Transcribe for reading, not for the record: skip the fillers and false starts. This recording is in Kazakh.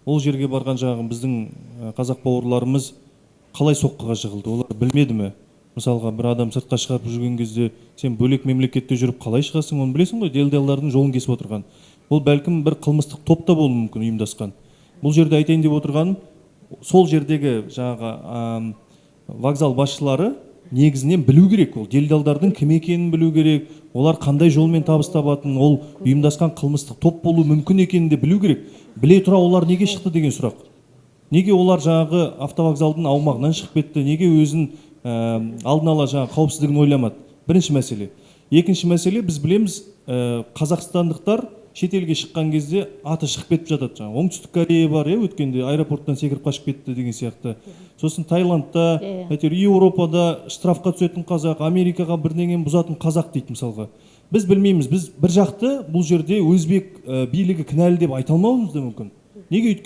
Ол жерге барған жаңағы біздің қазақ бауырларымыз қалай соққыға жығылды? Олар білмеді ме? Мысалға, бір адам сыртқа шығарып жүрген кезде, сен бөлек мемлекетте жүріп қалай шығасың, оны білесің ғой, делдалдардың жолын кесіп отырған. Ол бәлкім бір қылмыстық топ та болуы мүмкін ұйымдасқан. Бұл жерде айтайын деп отырғаным, сол жердегі жаңағы вокзал басшылары негізінен білу керек, ол делдалдардың кім екенін білу керек, олар қандай жолмен табыс табатынын, ол ұйымдасқан қылмыстық топ болуы мүмкін екенін де білу керек. Біле тұра олар неге шықты деген сұрақ. Неге олар жаңағы автовокзалдың аумағынан шығып кетті? Неге өзін алдын ала жаңағы қауіпсіздігін ойламады? Бірінші мәселе. Екінші мәселе, біз білеміз, қазақстандықтар шетелге шыққан кезде аты шығып кетіп жатады. Жаңағы Оңтүстік Корея бар, иә, өткенде аэропорттан секіріп қашып кетті деген сияқты. Сосын Таиландта, әйтеуір Еуропада штрафқа түсетін қазақ, Америкаға бірдеңені бұзатын қазақ дейді. Мысалға, біз білмейміз. Біз бір жақты бұл жерде өзбек билігі кінәлі деп айта алмауымыз да мүмкін. Неге?